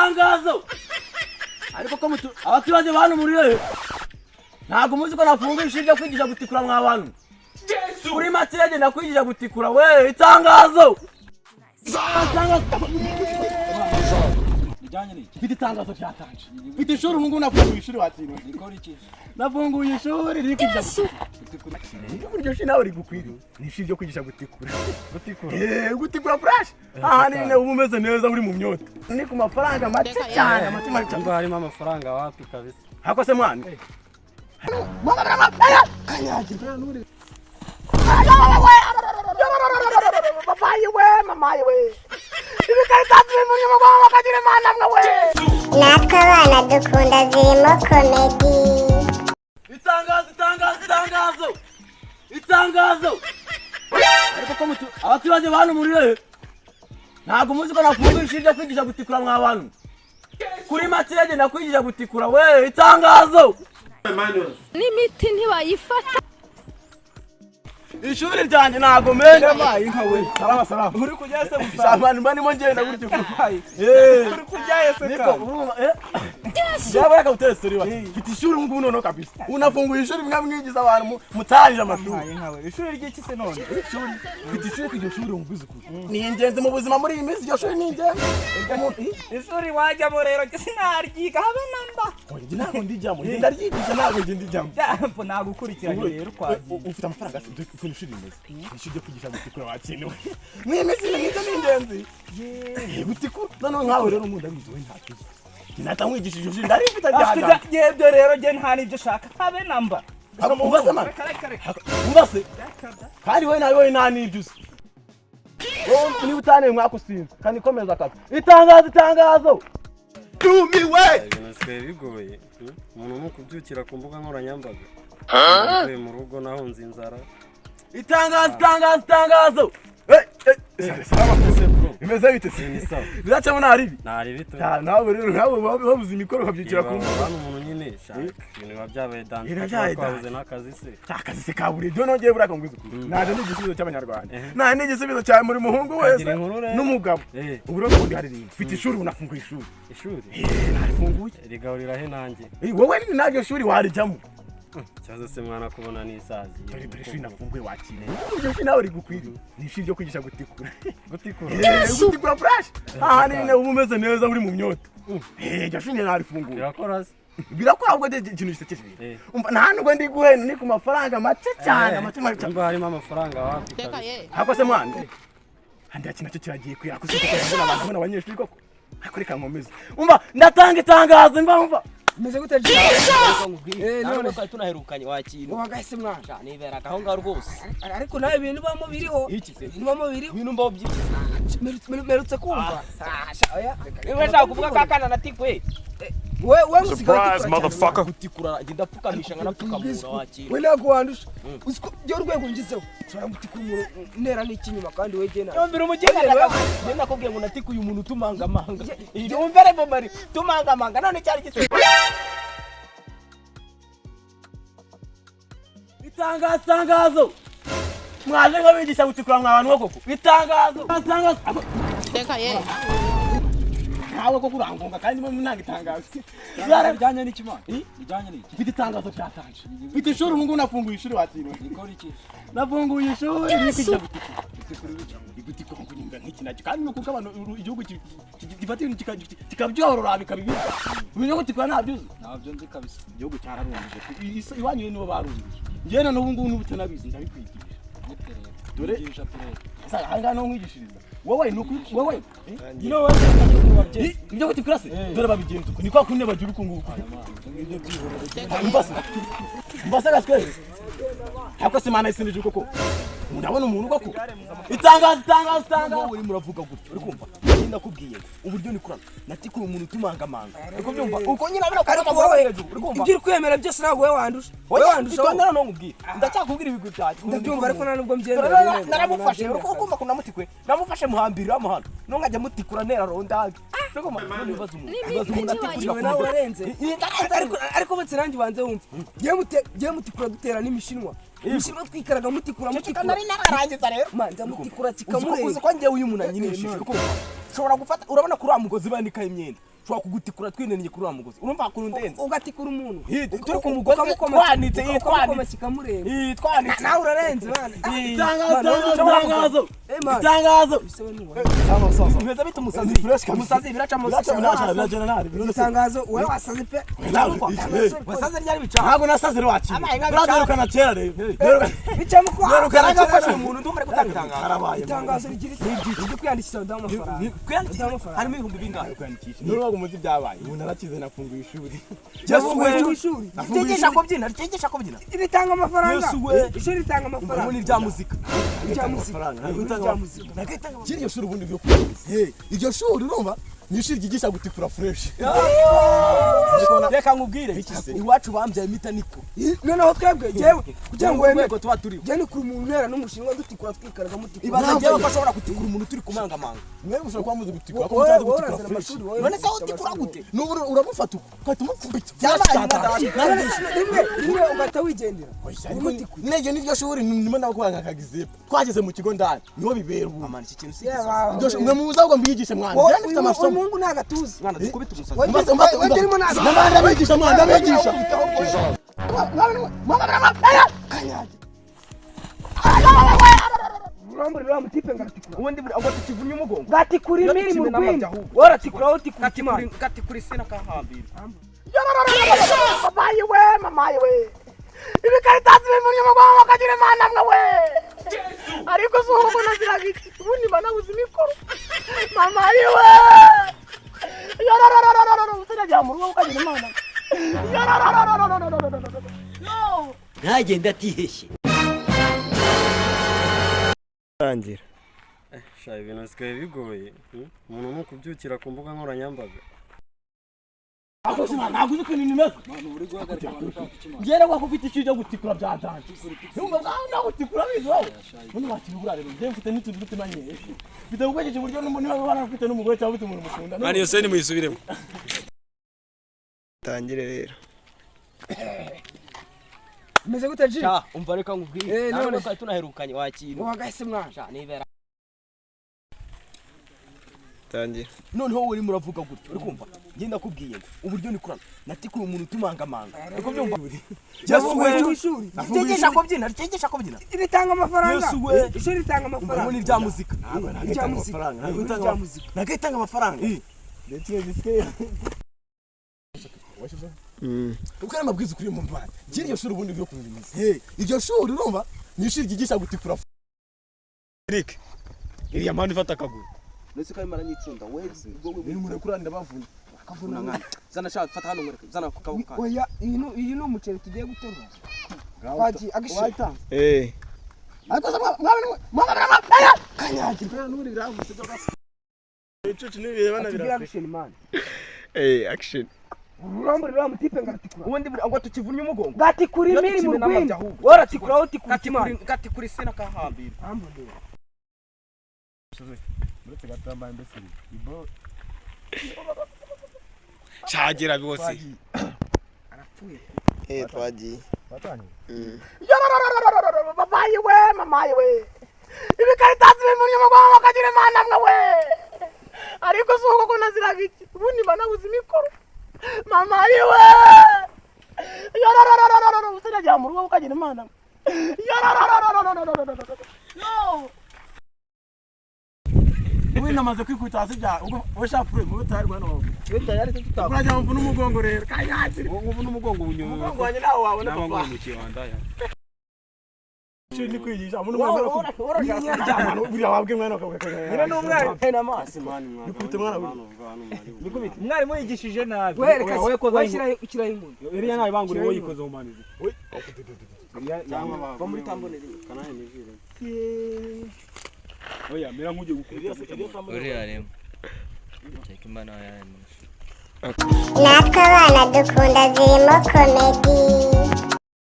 Itangazo! Ariko ko mutu abaturage bantu muri he, ntabwo muzi ko nafunguye ishuri ryo kwigisha gutikura mwa bantu? Kuri make nakwigisha gutikura we. Itangazo, itangazo! Bijyanye n'iki? Mfite itangazo ryatanje. Mfite ishuri ubu ngubu, nafunguye ishuri wakiriwe. Rikora iki? Nafunguye ishuri riri kwigisha gutikura. Iryo shuri nawe rigukwiriye, ni ishuri ryo kwigisha gutikura. Gutikura? Eh, gutikura fresh. Aha ni uba umeze neza, uri mu myota. Ni ku mafaranga make cyane, make make cyane. Ngo harimo amafaranga? Wapi kabisa. Hako se mwana, kanyagirwa nuri. Papayi we, mamayi we, ibikarita biri mu nyuma bakagira Imana mwe we. Natwe abana dukunda zirimo comedy. Itangazo, itangazo, itangazo, itangazo! Ariko ko mutu abaturage bantu muri he, ntabwo muzi ko nafunguye ishuri ryo kwigisha gutikura mwa bantu? Kuri make nakwigisha gutikura we. Itangazo! N'imiti ntibayifata. Ishuri ryanjye ntabwo menya inka we. Salama salama. Uri kujya se gusa? Abantu mba ngenda gutyo. Uri kujya se? Niko Kandi urumva njyewe reka story wa mfite ishuri ubu ngubu noneho kabisa. Unafunguye ishuri mwa mwigiza abantu mutarangije amashuri. Mpaye nkawe, ishuri ry'iki se none? Ishuri, mfite ishuri. Iryo shuri umubwiza ukuri ni ingenzi mu buzima muri iyi minsi. Iryo shuri ni ingenzi. Ishuri wajyamo rero sinaryiga habe namba. Oya, njye ntabwo ndijyamo, njye ndaryigisha, ntabwo njye ndijyamo. Byambo nagukurikiranye rero, twagiye. Ufite amafaranga se? Dore ukuntu ishuri rimeze, ni ishuri ryo kwigisha gutikura wakenewe mu iyi minsi. Ibintu nk'ibyo ni ingenzi. Gutikura noneho nkawe rero umuntu abizi, we ntacyo uzi. Njye nahita nkwigisha iryo shuri ndarifite ryahagana. Yebyo rero njye nta n'ibyo ushaka habe namba. Umva se man. Reka, reka, reka. Umva se kandi, wowe nawe, wowe nta n'ibyo uzi. Wowe niba utaneye umwaka usinze kandi ikomeza akazi. Itangazo, itangazo! Ndumiwe. Ibintu bisigaye bigoye. Umuntu ni ukubyukira ku mbuga nkoranyambaga. Mvuye mu rugo nahunze inzara. Itangazo, itangazo, itangazo! Eh, eh, salama. Ese bro? Bimeze bite se? Ni sawa. Biracamo nta ribi. Ntari bito. Nawe rero nawe babuze imikoro ukabyukira ku mbuga. Hano umuntu nyine shaka ibintu biba byabaye danger. Ibintu byabaye twabuze n'akazi se. Akazi se kaburiye byo nongeye buraka ngo ukuri, naje ni igisubizo cy'Abanyarwanda, naje ni igisubizo cya buri muhungu wese Kagira inkuru rero. n'umugabo. Ubu rero ubundi haririmba, mfite ishuri ubu, nafunguye ishuri. Ishuri? Eh, narifunguye. Rigaburira he nanjye? Eh, wowe naryo shuri warijyamo. Ikibazo se mwana kubona n'isazi. Dore dore ishuri nafunguye wakiriye. Iryo shuri nawe rigukwiriye, ni ishuri ryo kwigisha gutikura. Gutikura? Eh, gutikura fresh. Aha ni uba umeze neza, uri mu myota. Eh, iryo shuri narifunguye. Birakora se? Birakora. Ahubwo ikintu gisekeje, umva, nta nubwo ndi guhenda, ni ku mafaranga make cyane, make make cyane. Ngo harimo amafaranga? Wapi kabisa. Hako se mwana, handi iki nacyo kiragiye kwira ko siko mbona abantu, mbona abanyeshuri koko. Ariko reka nkomeze. Umva, ndatanga itangazo, mva mva. Meze gute? Eh, none twari tunaherukanye wakira. Wagahise mwana. Niberaga aho ngaho rwose. Ariko nawe ibintu ubamo biriho. Iki se? Ibintu ubamo biriho. Ibintu mbaho byinshi. Merutse kumva. Sasha, oya. Niba nshaka kuvuga ka kana natikwe. We usigaye Surprise, motherfucker. Gutikura njye ndapfukamisha nkanapfukamura wakira. We ntabwo wandusha. Uzi ko byo urwego ngezeho ushobora gutikura umuntu ntera n'ikinyuma kandi we gena. Yumvira umugenga, njye nakubwiye ngo natikuye umuntu tumangamanga. Yumvire bomari tumangamanga none cyari gise. Itangazo, itangazo! Mwaje nkabigisha gutikura mwa bantu koko. Itangazo, itangazo! Reka ye. Ntawe koko urangonga kandi mo nanga itangazo. Bijyanye n'iki mwana? Bijyanye n'iki? Mfite itangazo ryatanje. Mfite ishuri ubu ngubu, nafunguye ishuri wakiriwe. Rikora iki? Nafunguye ishuri riri kwigisha gutikura. Gutikura ngo nyumva nk'iki nacyo kandi ni ukuko abantu igihugu gifata ibintu kikabyorora bikabibika. Ibintu byo gutikura ntabyo uzi. Ntabyo nzi kabisa. Igihugu cyararungije. Iwanyu nibo barungije. Njyewe na n'ubu ngubu n'ubu utanabizi ndabikwigisha. Gute rero? Dore. Nyigisha turebe. Sasa aha ngaha niho nkwigishiriza. Wowe ni uku wowe. Nyine wowe ukuntu babigenza. Ibyo gutikura se? Dore babigenza uku. Ni kwa kundi bagira uku nguku. Ibyo byihorere. Umva se. Umva se gaswe. Hako se mana isinije koko. Ndabona umuntu koko. Itangazo, itangazo, itangazo! Wowe urimo uravuga gutyo, uri kumva? Njye ndakubwiye ngo uburyo nikurana natikuye umuntu tumangamanga, uri kubyumva uko nyine abona ko Ariko amaguru wowe hejuru, uri kumva? ibyo uri kwemera byose ntabwo wowe wandusha, wowe wandusha wowe. Itondera noneho nkubwire, ndacyakubwira ibigwi byanjye. Ndabyumva ariko nta nubwo mbyemera. Dore naramufashe, uri kumva ko namutikwe, namufashe muhambirira hano none nkajya mutikura ntera rondage. Uri kumva? None ibibazo umuntu, ibibazo umuntu atikurira. Wowe nawe warenze, ariko bose nanjye ubanze wumve. Ngiye mutikura dutera n'imishinwa, imishinwa twikaraga mutikura mutikura. Nari nararangiza rero. Man, ndamutikura Uzi kikamurenga. ko njyewe uyu muntu anyinishije, Man. uri kumva? Ushobora gufata, urabona kuri wa mugozi banikaho imyenda. Ushobora kugutikura twinaniye kuri wa mugozi. Urumva ukuntu ndenze? Ugatikura umuntu. Turi ku mugozi twanitse, twanitse kikamureba. Twanitse. Nawe urarenze bana. Itangazo, itangazo, itangazo. Bimeze bite umusazi? Umusazi biraca mu Itangazo wowe wasaze pe. Wasaze ryari bica? Ntabwo nasaze rwakira. Uragarukana kera rero. Bicamo ko Yaragafashe umuntu ndumva ari gutanga itangazo. Karabaye. Itangazo rigira iti ujye kwiyandikisha udaha amafaranga. Kwiyandikisha harimo ibihumbi bingahe? Nubwo muzi byabaye. Ubu narakize nafunguye ishuri. Yesu we. Ishuri. Ryigisha kubyina, ryigisha kubyina. Ritanga amafaranga. Yesu we. Ishuri ritanga amafaranga. Ubu ni rya muzika. Rya muzika. Rya muzika. Kiryo shuri ubundi byo kubizi. Iryo shuri urumva ni ishuri ryigisha gutikura fresh. Reka nkubwire iwacu bambyaye imitaniko. Noneho twebwe jewe kugira ngo wemere ko tuba turiho. Je ni kuri umuntu ntera n'umushinwa dutikura twikaraga mutikura. Ibaza jewe ko ashobora gutikura umuntu turi kumangamanga. Mwe mushobora kuba muzi gutikura ko mutazi gutikura fresh. None se utikura gute? Nubu uramufata ukahita umupfubita. Rimwe rimwe ugahita wigendera. Nege niryo shuri nimo ndakubanga kagizepe. Twageze mu kigo ndani niho bibera ubu. Amana iki kintu si gisazi. Mwe muza ngo mbigishe mwana. Njye mfite amasomo. Umuhungu nagatuza. Mwana dukubita umusazi. Mwana ndabigisha mwana ndabigisha. Urambura mutipe ngatikura. Ubundi ngo tukivunnye umugongo. Gatikura imiri mu rwindi. Waratikura utikura imana. Gatikura isina kahambira. Mamayi we, mamayi we. Ibikaritasi bimunnye umugongo kagira imana mwe we. Ariko si uko naziraga iki. Ubundi mba nabuze imikoro. Mamayi we. Yororororororo utajya mu rugo ukagira imana. Yorororororororo. Ntagende atiheshye. Tangira. Sha ibintu bisigaye bigoye. Umuntu ni ukubyukira ku mbuga nkoranyambaga. Ntabwo uzi ukuntu imeze. Njyewe nabwo ufite icyo ujya gutikura bya danje. Yumva nawe gutikura bizi wowe. Ubundi wakibura rero njyewe mfite n'utuntu tw'utumanyeye. Mfite gukoresha uburyo niba warafite n'umugore cyangwa ufite umuntu mukunda. Mani yose ni muyisubiremo. Tangire rero. Meze gute G? Sha umva reka nkubwire. None twari tunaherukanye wakintu. Wagahise mwana. Sha nibera. Tangira. Noneho wowe urimo uravuga gutyo uri kumva? Njye ndakubwiye ngo uburyo ni kurana natikura umuntu utumangamanga. Ariko byumva. Yesu we. Ishuri. Ryigisha kubyina, ryigisha kubyina. Ritanga amafaranga. Yesu we. Ishuri ritanga amafaranga. Ubu ni rya muzika. Rya muzika. Rya muzika. Nagahitanga amafaranga. Ndetse bisike. Uko ari amabwiriza ukuri mu mbana. Kiryo shuri ubundi byo kubizi. Iryo shuri urumva ni ishuri ryigisha gutikura. Eric. Iriya mpande ifata akaguru. Nese ko arimo aranyicunda we Ni umuntu kuranda bavuna. Akavuna nkana. Zana sha fata hano ngwereke. Zana ku kaboko kanjye. Oya iyi ni umuceri tugiye guterura. Twagiye agisha. Ariko se mwana kanyagirwa n'uri biravutse byo gasa. Icucu nibireba Tugira action man. Action. Urambura mutipe ngatikura. Ubundi ngo tukivunnye umugongo. Gatikura imiri mu rwindi. Waratikura utikura imana. Gatikura isina kahambira. Shagira bose. Arapfuye. Twagiye. Yororororororo mamayi we, mamayi we. Ibikaritasi bimunnye umugongo kagira imana mwe we. Ariko si uko naziraga iki. Ubundi mba nabuze imikoro. Mamayi we. Yororororororo utajya mu rugo ukagira imana. Yorororororororo. No. Ubu namaze kwikubita hasi bya ubwo we shapure mu tayari rwana wawe. We tayari se tutaba. Urajya mvuna umugongo rero kanyakira. Mvuna umugongo bunyuma. Umugongo wanjye nawo wabona papa. Cyo ni kwigisha umuntu mwana ko buriya wabwe mwana Nyine ni umwari tena amaso. Nikubite mwana we. Nikubite. Mwarimu yigishije nabi. Wereka washyira ikirayi mu. Iriya nayo banguriye wowe yikoze mu manizi. Va muri tambonere. Kanahe nivire. Oya mera nk'ugiye gukubita. Uriya arimo. Check imana yarimo. Natwe abana dukunda zirimo komedi.